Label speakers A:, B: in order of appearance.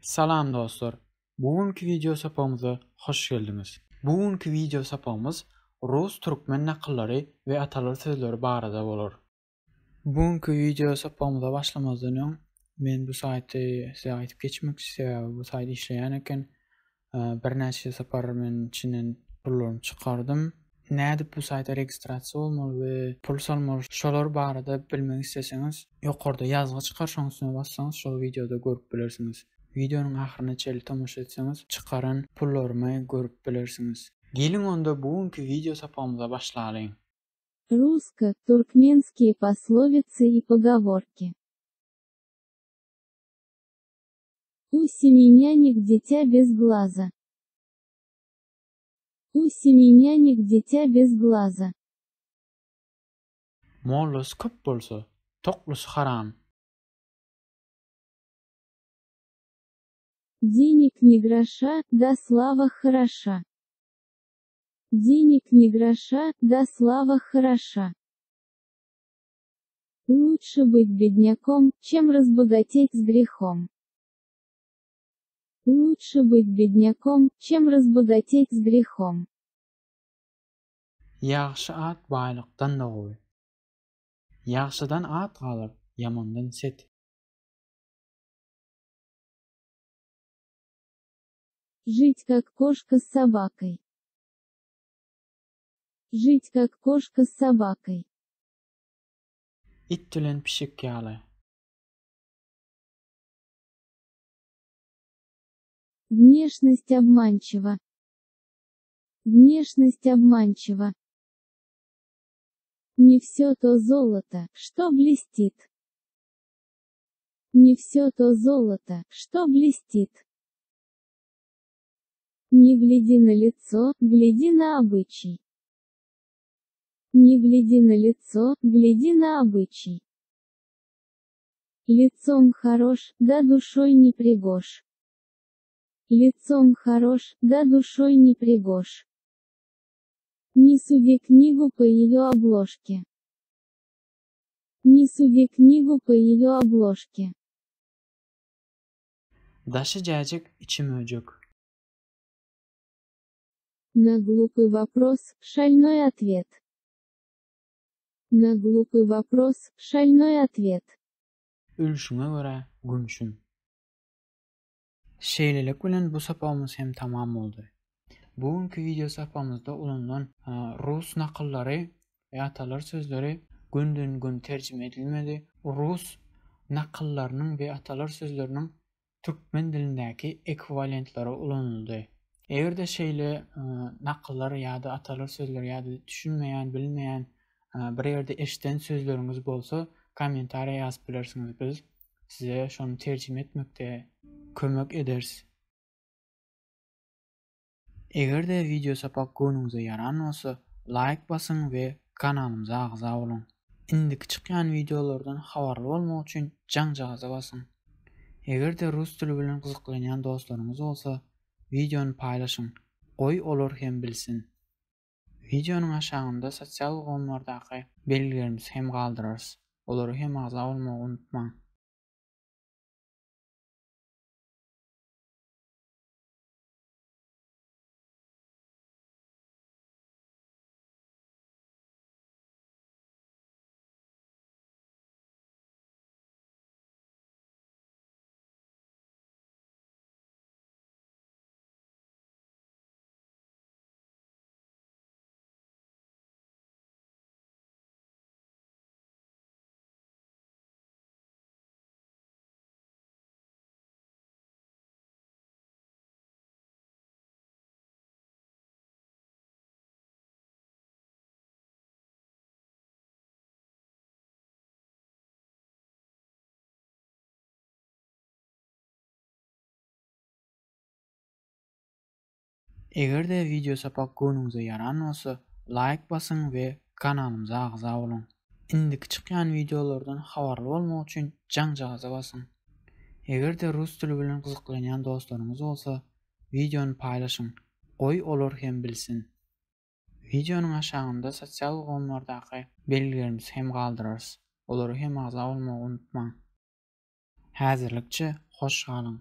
A: Salam dostlar! Bu günki wideo sapagymyza hoş geldiňiz. Bu günki wideo sapagymyz rus türkmen nakyllary we atalar sözleri barada bolar. Bu günki wideo sapagymyza başlamazdan öň men bu saýty size aýdyp geçmekçi sebäbi bu saýt işleýän eken. Birnäçe sapar men içinden pullarymy çykardym. Nädip bu saýta registrasiýa bolmaly we pul salmaly şolar barada bilmek isleseňiz ýokarda ýazgy çykar şoň üstüne bassaňyz şol wideoda görüp bilersiňiz. Wideonyň ahyryna çenli tomaşa etseňiz çykaran pullarymy görüp bilersiňiz. Geliň onda bu günki wideo sapagymyza başlalyň.
B: Русско-туркменские пословицы и поговорки. У семи нянек дитя без глаза. У семи нянек дитя без глаза.
A: Mollasy köp bolsa, toklusy haram.
B: Денег ни гроша, да слава хороша. Денег ни гроша, да слава хороша. Лучше быть бедняком, чем разбогатеть с грехом. Лучше быть бедняком, чем разбогатеть с грехом.
A: Ýagşy at baýlykdan-da gowy. Ýagşydan at galar, ýamandan set.
B: Жить как кошка с собакой. Жить как кошка с собакой.
A: It bilen pişik ýaly.
B: Внешность обманчива. Внешность обманчива. Не все то золото, что блестит. Не все то золото, что блестит. Не гляди на лицо, гляди на обычай. Не гляди на лицо, гляди на обычай. Лицом хорош, да душой не пригож. Лицом хорош, да душой не пригож. Не суди книгу по ее обложке. Не суди книгу по ее обложке.
A: Daşy jäjek, içi möjek.
B: На глупый вопрос, шальной ответ. На глупый вопрос, шальной ответ.
A: Ölşüňe görä gümşüň. Şeýlelik bilen bu sapagymyz hem tamam boldy. Bu günki wideo sapagymyzda ulanylan rus nakyllary we atalar sözleri gönden-göni terjime edilmedi. Rus nakyllarynyň we atalar sözleriniň türkmen dilindäki ekwiwalentleri ulanyldy. Eger-de şeýle nakyllar ýa-da atalar sözleri ýa-da düşünmeýän, bilmeýän bir ýerde eşiden sözleriňiz bolsa, kommentariýa ýazyp bilersiňiz. Biz size şony terjime etmekde kömek ederis. Eger-de wideo sapak göwnüňize ýaran bolsa, laýk basyň we kanalymyza agza boluň. Indiki çykýan wideolardan habarly bolmak üçin jaňjagaza basyň. Eger-de rus dili bilen gyzyklanýan dostlaryňyz bolsa, wideony paýlaşyň, goý olar hem bilsin. Wideonyň aşagynda sosial ulgamlardaky belgilerimizi hem galdyrarys. Olara hem agza bolmagy unutmaň. Eger-de wideo sapak göwnüňize ýaran bolsa, laýk basyň we kanalymyza agza boluň. Indiki çykýan wideolardan habarly bolmak üçin jaňjagaza basyň. Eger-de rus dili bilen gyzyklanýan dostlaryňyz bolsa, wideony paýlaşyň, goý olar hem bilsin. Wideonyň aşagynda sosial ulgamlardaky belgilerimizi hem galdyrarys. Olara hem agza bolmagy unutmaň. Häzirlikçe hoş galyň!